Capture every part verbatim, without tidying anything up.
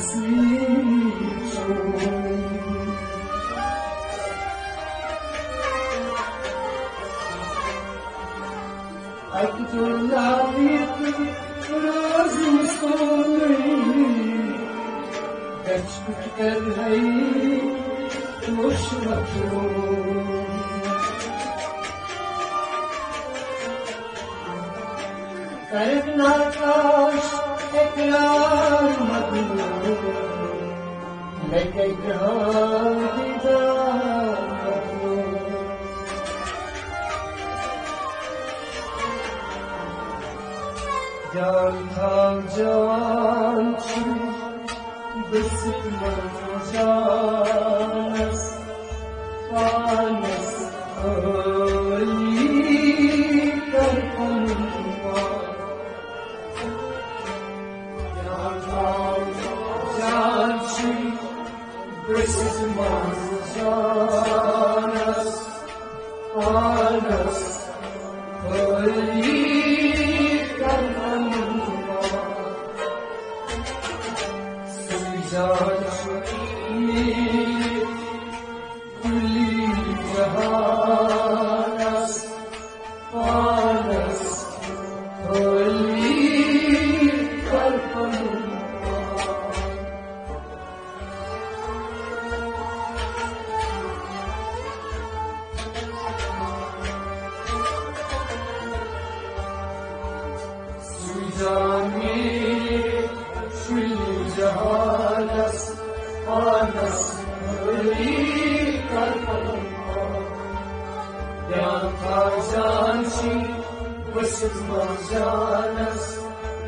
عبداللہ بھی تو روز سونے گچھ کر ہے مشرف۔ کرنا کاش اقرار مدنو، لیکن جہاں دیدار مدنو۔ جان تھا جان چھ بسط مر جانس پانس علی کر پنپا۔ جان تھا جان چھ بسط مر جانس پانس علی کر پنپا۔ سوزان چھ کلی جہانس پانس علی کر پنپا۔ سوزان چھ کلی جہانس پانس علی کر پنپا۔ جان تھا جان چھ بسط مر جانس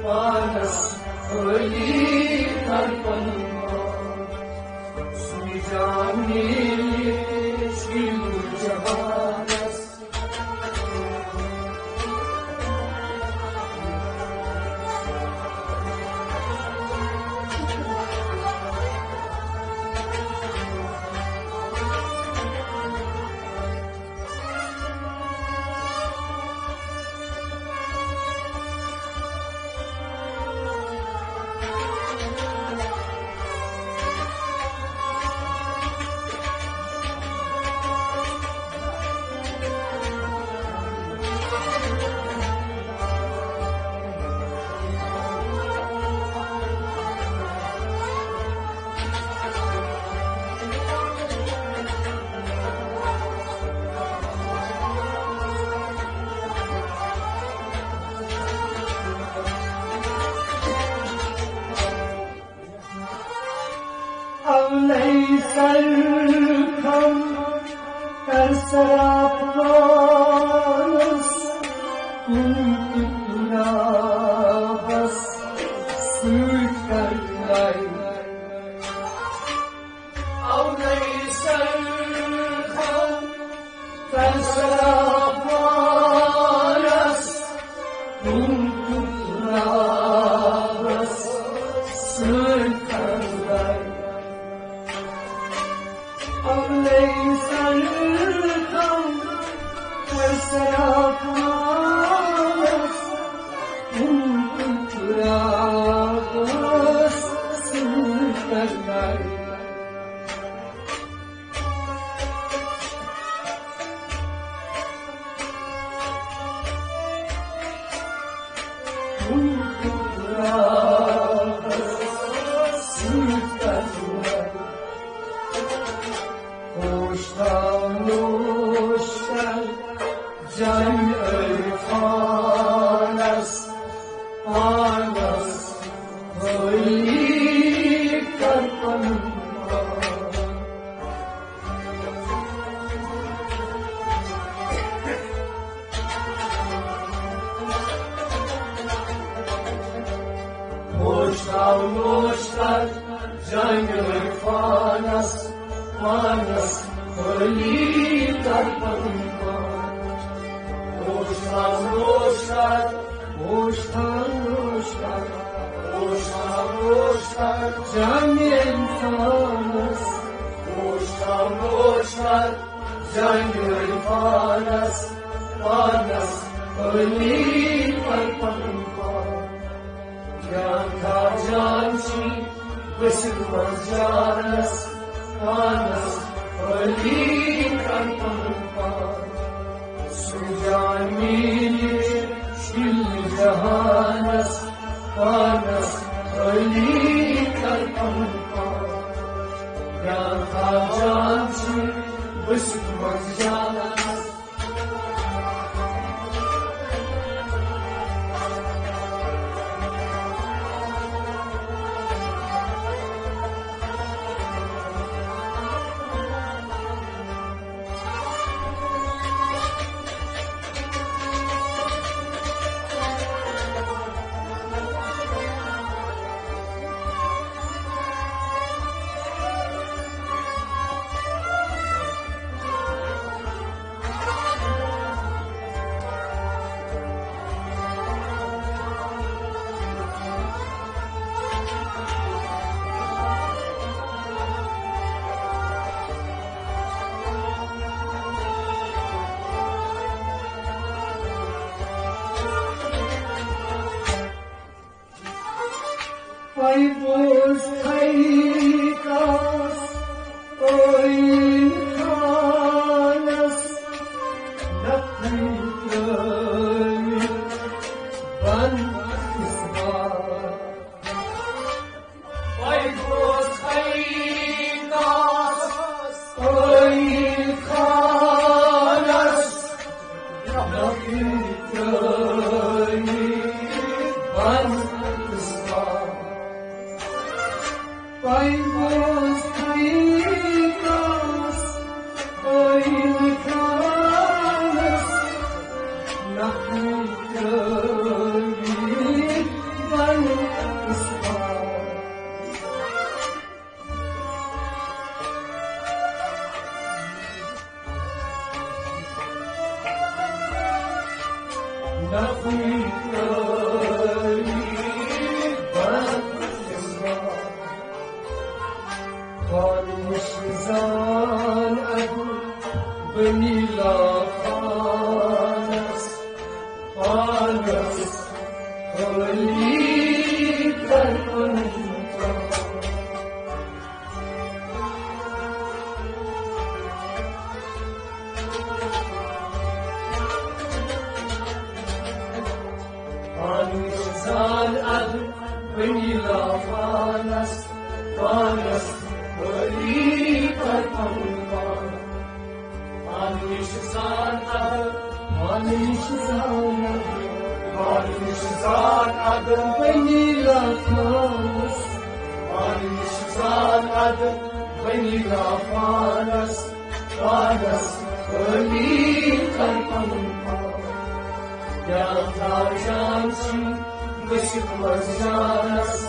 پانس علی کر پنپا۔ سوزان چھ کلی جہانس اولے سرخم کر سراپانس کن ترابس سۭتۍ کر لے۔ اولے سرخم کر سراپانس کن ترابس سۭتۍ کر لے۔ اولے سرخم کر سراپانس کن ترابس سۭتۍ کر لے۔ ہوش تھاو نوش کر جامِ عرفانس پانس خٲلی کر پنُن پان۔ ہوش تھاو نوش کر جامِ عرفانس پانس خٲلی کر پنُن پان۔ ہوش تھاو نوش کر، ہوش تھاو نوش کر، ہوش تھاو نوش کر جامِ عرفانس۔ ہوش تھاو نوش کر جامِ عرفانس پانس خٲلی کر پنُن پان۔ جان تھاو جان چھی وسیل منٛز جانس پانس علی کرپن پان۔ سُہ جان میلہِ کُلہِ جہانس پانس علی کرپن پان۔ یا تھا جان چھِ وسیل منٛز جانس۔ پائی بوز تھائی کاس عین خانس نفری ترٲوِتھ بند اس بار۔ پائی بوز تھائی کاس عین خانس نفری ترٲوِتھ بند اس بار۔ پائی بوز تھائی کاس عین خانس نفری ترٲوِتھ بند اس بار۔ نفری ترٲوِتھ بند اس بار۔ پانہٕ نِش زان ادٕ بنی لافانس پانس علی کرپن۔ پانہٕ نِش زان ادٕ بنی لافانس پانس علی کرپن پان۔ پانہٕ نِش زان ادٕ، پانہٕ نِش زان ادٕ، پانہٕ نِش زان ادٕ بنی لافانس۔ پانہٕ نِش زان ادٕ بنی لافانس پانس علی کرپن پان۔ یا تھا جان چھِ وسیل منٛز جانس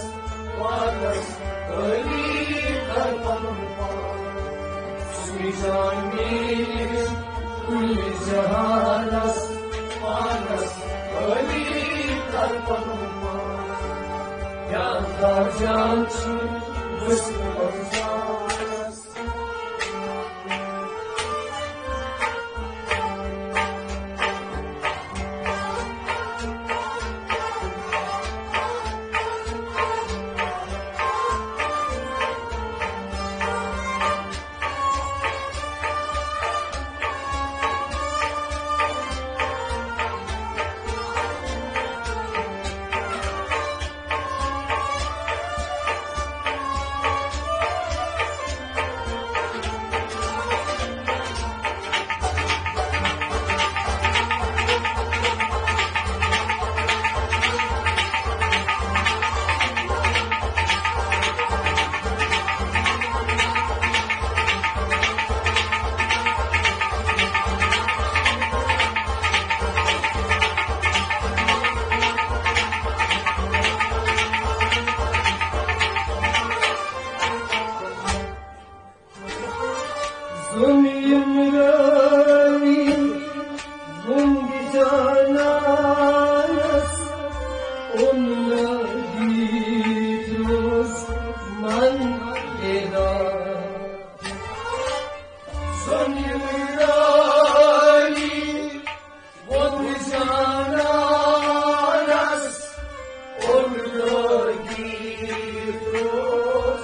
پانس علی کرپن پان۔ سُے جان میلہِ کُلہِ جہانس پانس علی کرپن پان۔ یا تھا جان چھِ وسیل منٛز جانس۔ زُن یِم رٲوی زُن جانانس اوٚن لٲگِتھ روز من بیدار۔ زُن یِم رٲوی ووٚن جانانس، اوٚن لٲگِتھ روز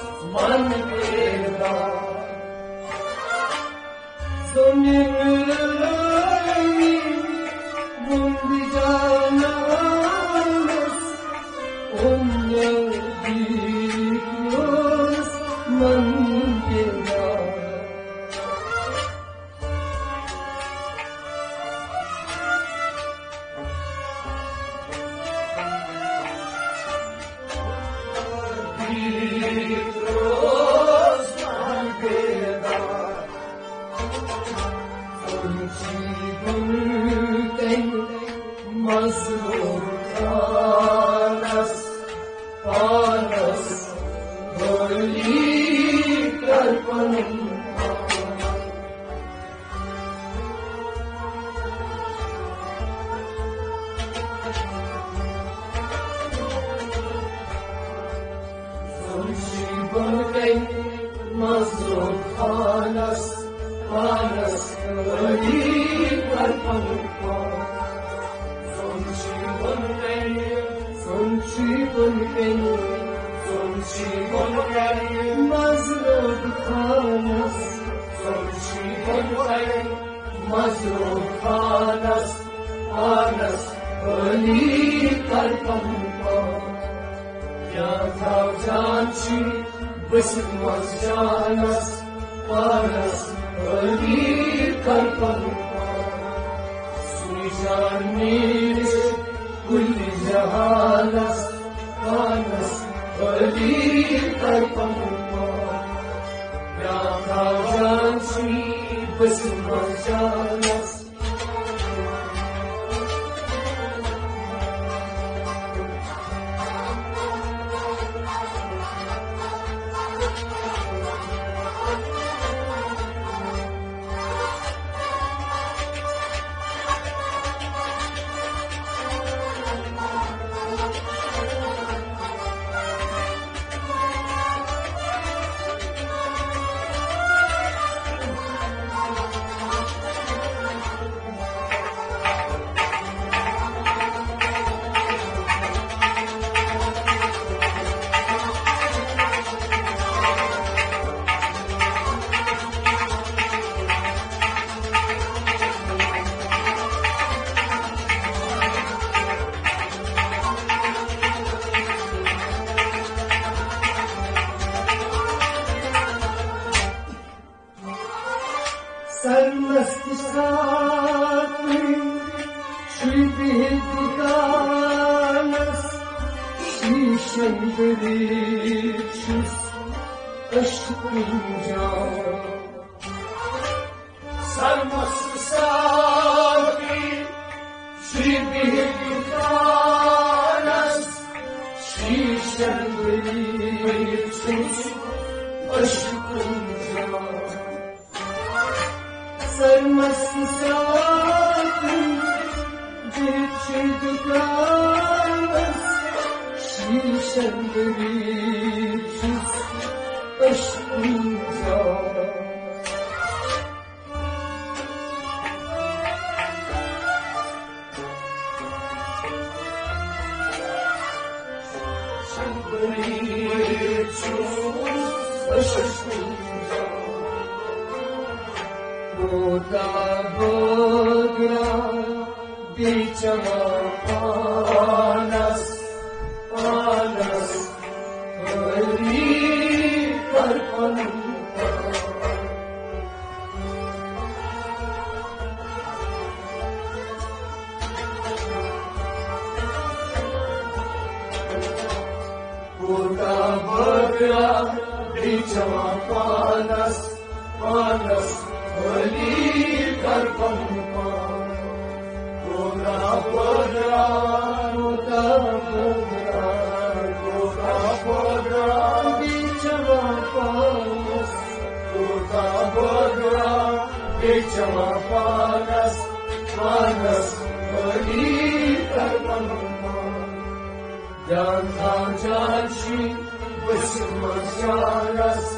مظلوم خانس پانس بلی کر پنن سُنچی بۄنہٕ کَنہِ مظلوم خانس، پانس غریب کر پنُن پان۔ سُنچی بۄنہٕ کَنہِ، سُنچی بۄنہٕ کَنہِ، سُنچی بۄنہٕ کَنہِ مظلوم خانس، سُنچی بۄنہٕ کَنہِ مظلوم خانس، پانس غریب کر پنُن پان۔ یا تھاو جان چھی بٔسِتھ منٛز جانس، پانس غریب کر پنُن پان۔ سُے جان میٖرِتھ کُلہِ جہانس، پانس غریب کر پنُن پان۔ یا تھاو جان چھی بٔسِتھ منٛز جانس۔ سرمست ساقی چھُ بِہِتھ دُکانس، شیٖشن دٔریٖر چھُس عشقٕے جان۔ سرمست ساقی چھُ بِہِتھ دُکانس، شیٖشن دٔریٖر چھُس عشقٕے جان۔ سرمست ساقی بِہِتھ چھُ دُکانس، شیٖشن دٔریٖر چھُس عشقٕے جان۔ کوتاہ بٲگرا بیٚیہِ چٮ۪وان پانس، پانس غریب کر پنُن پان۔ کوتاہ بٲگرا بیٚیہِ چٮ۪وان پانس، پانس غریب کر پنُن پان۔ کوتاہ بٲگرا، کوتاہ بٲگرا، کوتاہ بٲگرا بیٚیہِ چٮ۪وان پانس۔ کوتاہ بٲگرا بیٚیہِ چٮ۪وان پانس، پانس غریب کر پنُن پان۔ جان تھاو جان چھی بٔسِتھ منٛز جانس،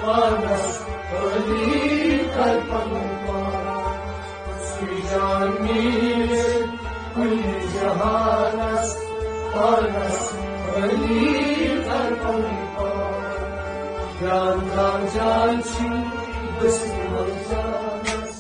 پانس غریب کر پنُن پان۔ سُے جان میٖرِتھ کُنہِ جہانس، پانس غریب کر پنُن پان۔ جان تھاو جان چھی بٔسِتھ منٛز جانس۔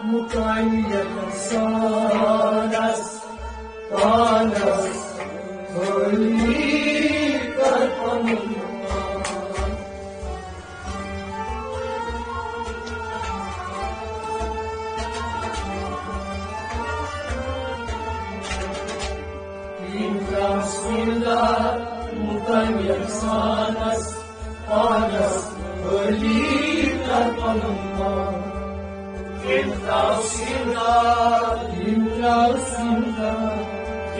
مُقامیت سانس پانس حٲلی کر پنُن پان۔ یِم تام سیٖدھا مُقامیت سانس پانس حٲلی کر پنُن پان۔ یِم تام سیٖدھا، یِم تام سیٖدھا،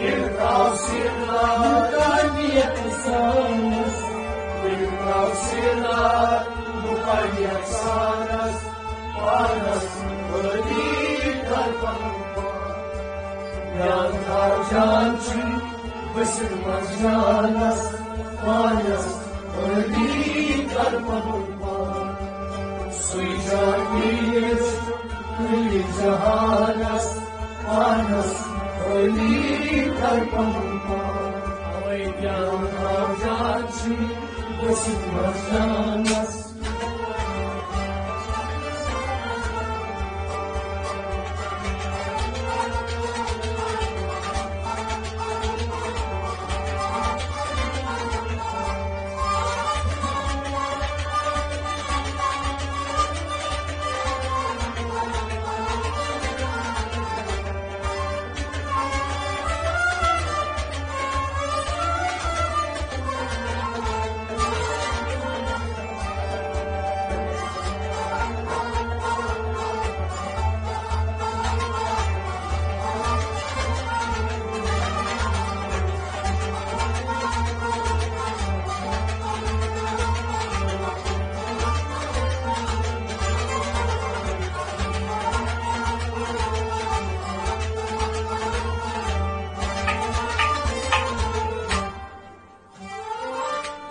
یِم تام سیٖدھا مُقامیت سانس، یِم تام سیٖدھا مُقامیت سانس پانس حٲلی کر پنُن پان۔ جان تھاو جان چھُ بٔسِر منٛز جانس پانس حٲلی کر پنُن پان۔ سُے جان ییٚلہِ کُلہِ جہانس پانس حٲلی کر پنُن پان۔ اوے جان تھاو جان چھُ بٔسِر منٛز جانس۔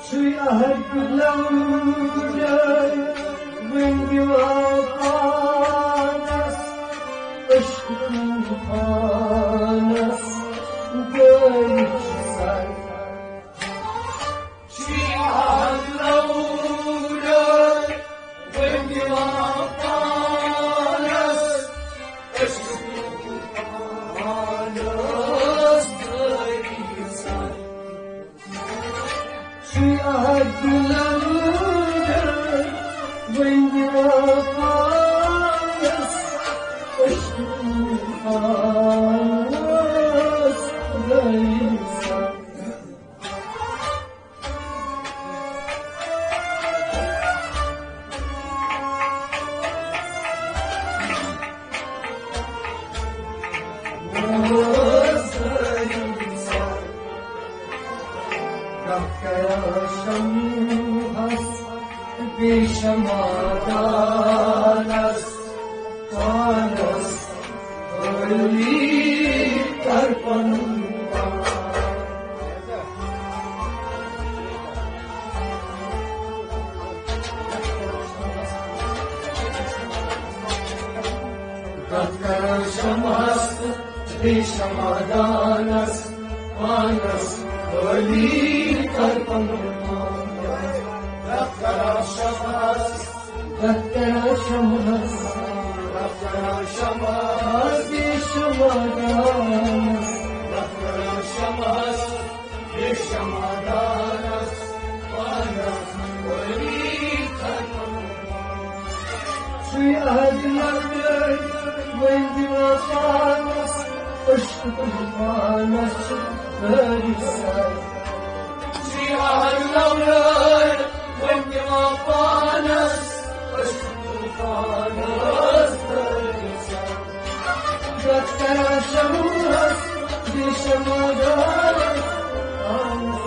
چھُے عہد لوڈر، وۄنۍ دِوان پانس عشق طوفانس گٲلِتھ سر۔ چھُے عہد لوڈر، وۄنۍ دِوان پانس عشق طوفانس گٲلِتھ سر۔ چھُے عہد لوڈر، وۄنۍ دِوان پانس عشق طوفانس گٲلِتھ سر۔ شمعس بے شمع دانس پانس حٲلی کر پنُن پان۔ کتھ کران شمعس تہٕ بیٚیہِ شمع دانس پانس حٲلی کر پنُن پان۔ کتھ کران شمعس، کتھ کران شمعس، کتھ کران شمعس، بیٚیہِ شمع دانس، کتھ کران شمعس، بیٚیہِ شمع دانس پانس حٲلی کر پنُن پان۔ چھُے عہد لۄکٹُے، وۄنۍ دِوان پانس عشق طوفانس چھُ دٲرِتھ سر۔ چھُے عہد لۄکٹُے، وۄنۍ دِوان پانس عشق طوفانس دٲرِتھ سر۔ کتھ کران شمعس، بیٚیہِ شمع دانس پانس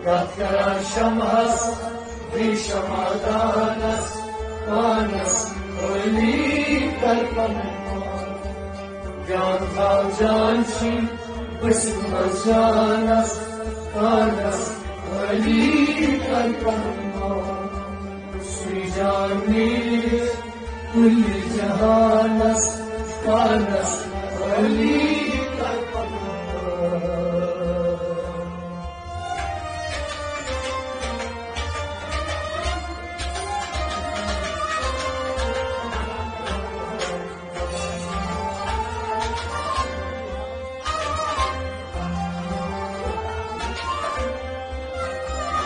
کتھ کران شمعس، بیٚیہِ شمع دانس، پانس عٲلی کرپن۔ جان تھاو جان چھی بٔسِتھ منٛز جانس، پانس عٲلی کرپن۔ سُے جان میٖلِتھ کُلہِ جہانس، پانس عٲلی کرپن۔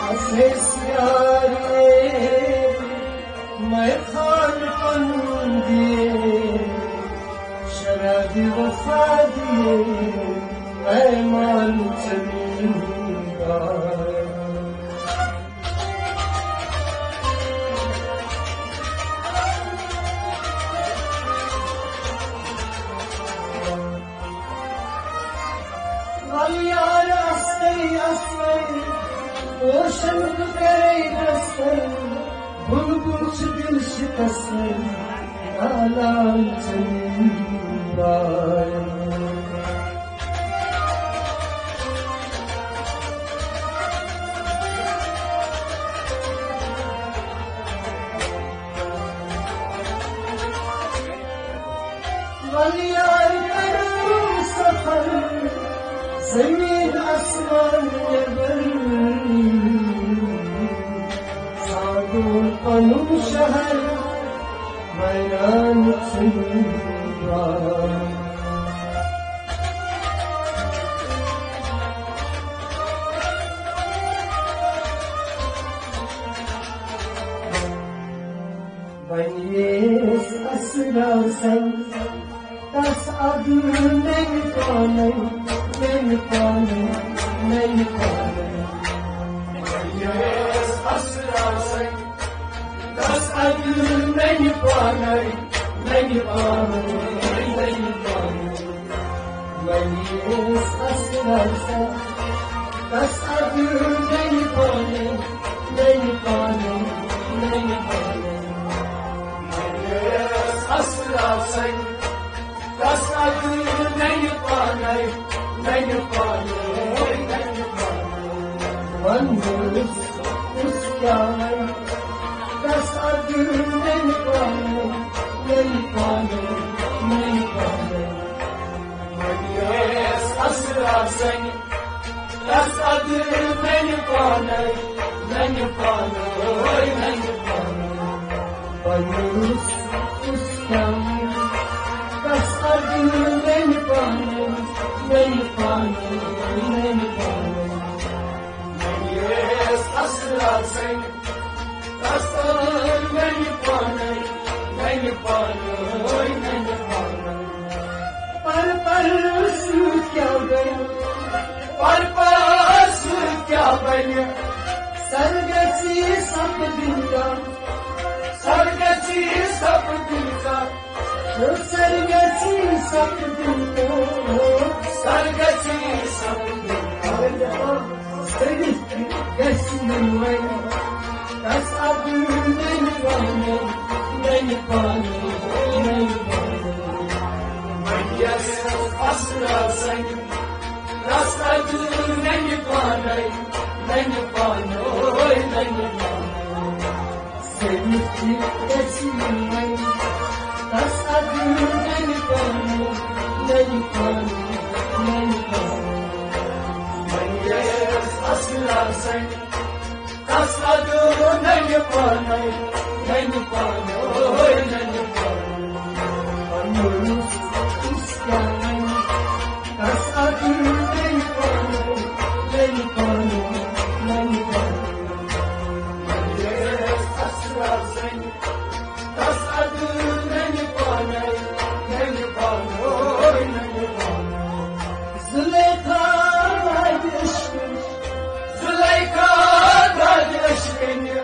از حیثیت میں خان پنون دیے، شراب وفا دیے، پیمان چنین دار۔ وَلہٕ یار اَصلٕے اَصلٕے، پوشن بہٕ کرے دستن، بُلبُل چھُ دِل شِکستن، نالان چھُ نیٖم بارن۔ وَلہٕ یار کرو سفر زمین آسمان نیبر، ژھانڈو پنُن شہر ویران چھُنہٕ بار۔ وۄنۍ ییس اسرار سنگ، تس ادٕ ننہِ پانے، ننہِ پانے، ننہِ پانے۔ وۄنۍ ییس اسرار سنگ، تس ادٕ ننہِ پانے، ننہِ پانے، ننہِ پانے۔ وۄنۍ ییس اسرار سنگ، تس ادٕ ننہِ پانے، ننہِ پانے، ننہِ پانے۔ وۄنۍ ییس اسرار سنگ، تس ادٕ ننہِ پانے، ننہِ پانے، ننہِ پانے۔ وۄنۍ ییس کُس کیٛاہ وَنہِ؟ تس ادٕ ننہِ پانے، ننہِ پانے، ننہِ پانے۔ وۄنۍ ییس اسرار سنگ، تس ادٕ ننہِ پانے، ننہِ پانے، ننہِ پانے۔ وۄنۍ ییس کُس کیٛاہ وَنہِ؟ تس ادٕ ننہِ پانے، ننہِ پانے، ننہِ پانے۔ وۄنۍ ییس اسرار سنگ، تس ادٕ ننہِ پانے، ننہِ پانے، ننہِ پانے۔ پر پر سۭتۍ کیٛاہ بنہِ؟ پر پر سۭتۍ کیٛاہ بنہِ؟ سرگسی سپدِنۍ کانٛہہ، سرگسی سپدِنۍ کانٛہہ۔ سرگسی سپدِنۍ کانٛہہ۔ سرگسی سپدِنۍ کانٛہہ۔ سرگسی گژھِ یِنۍ وۄنۍ۔ تس ادٕ ننہِ پانے، ننہِ پانے، ننہِ پانے۔ وۄنۍ ییس اسرار سنگ، تس ادٕ ننہِ پانے، ننہِ پانے، ننہِ پانے۔ سرگسی گژھِ یِنۍ وۄنۍ۔ تس ادٕ ننہِ پانے، ننہِ پانے، ننہِ پانے۔ وۄنۍ ییس اسرار سنگ، تس ادٕ ننہِ پانے، ننہِ پانے، ننہِ پانے۔ پنُن کُس کیٛاہ وَنہِ؟ تس ادٕ ننہِ پانے، ننہِ پانے، ننہِ پانے۔ وۄنۍ ییس اسرار سنگ، تس ادٕ ننہِ پانے، ننہِ پانے، ننہِ پانے۔ زلیخا دادِ عشقٕچ، زلیخا دادِ عشقٕچ۔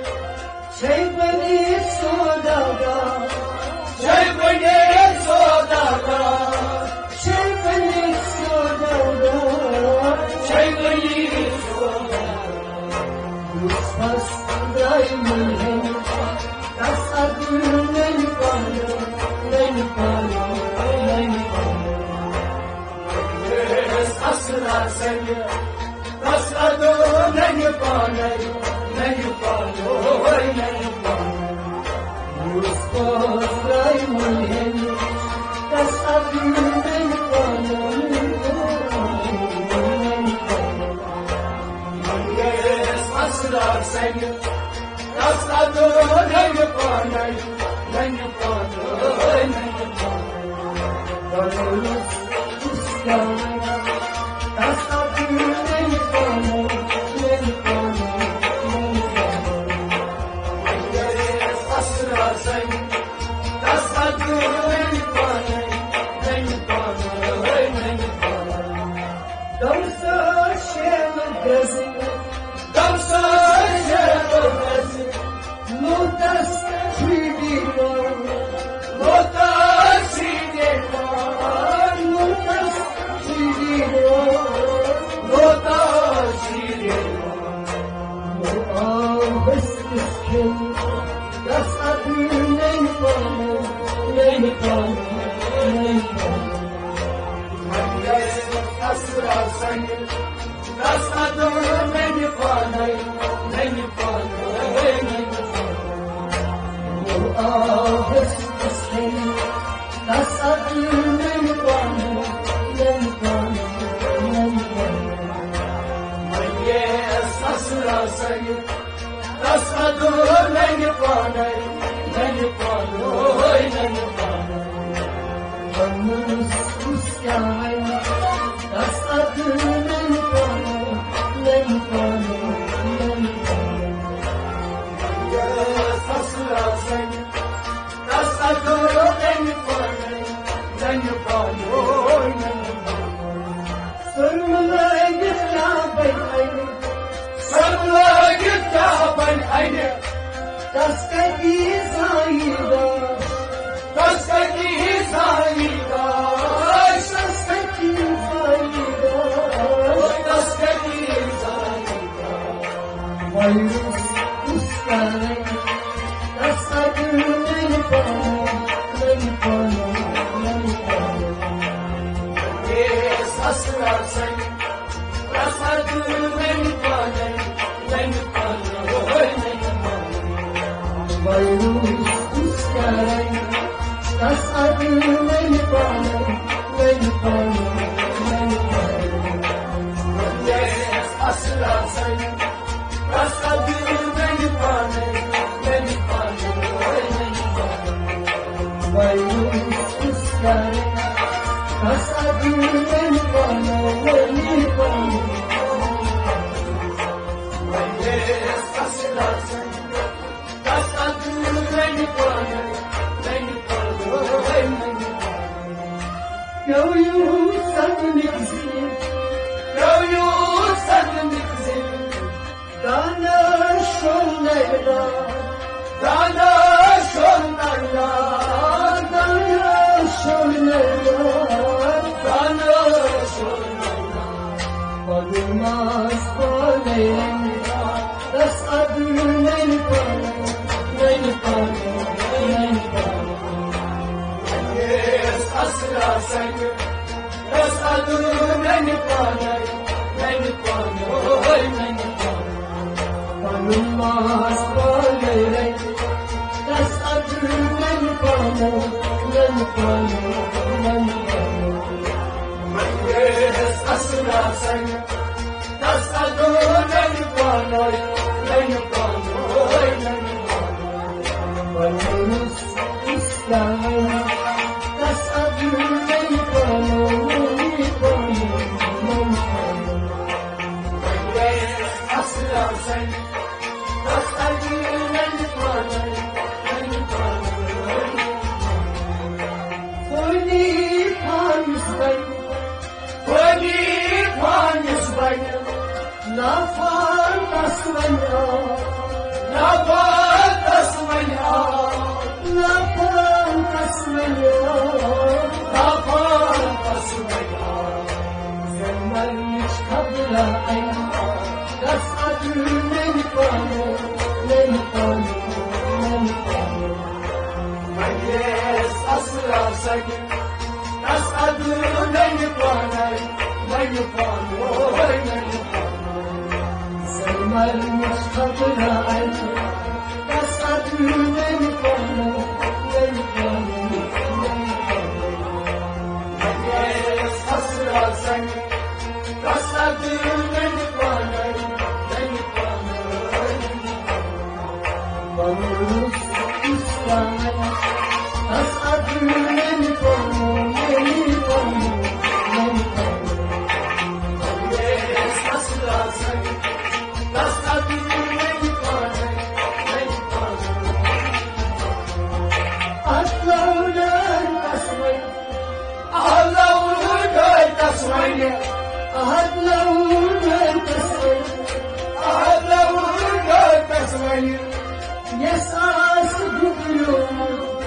یس آس گُزریومُت،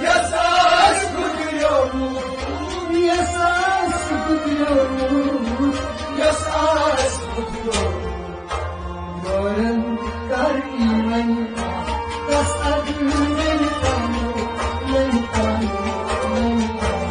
یس آس گُزریومُت، یس آس گُزریومُت، یس آس گُزریومُت۔ یورن کر ای وۄنۍ، تس اَدٕ میانہِ پانہٕ، میانہِ پانہٕ، میانہِ پانہٕ۔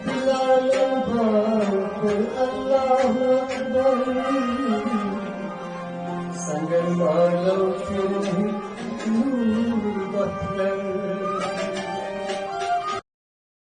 بلال اکبر، اللہ اکبر۔ سنگر مالو پھر نہیں، بخت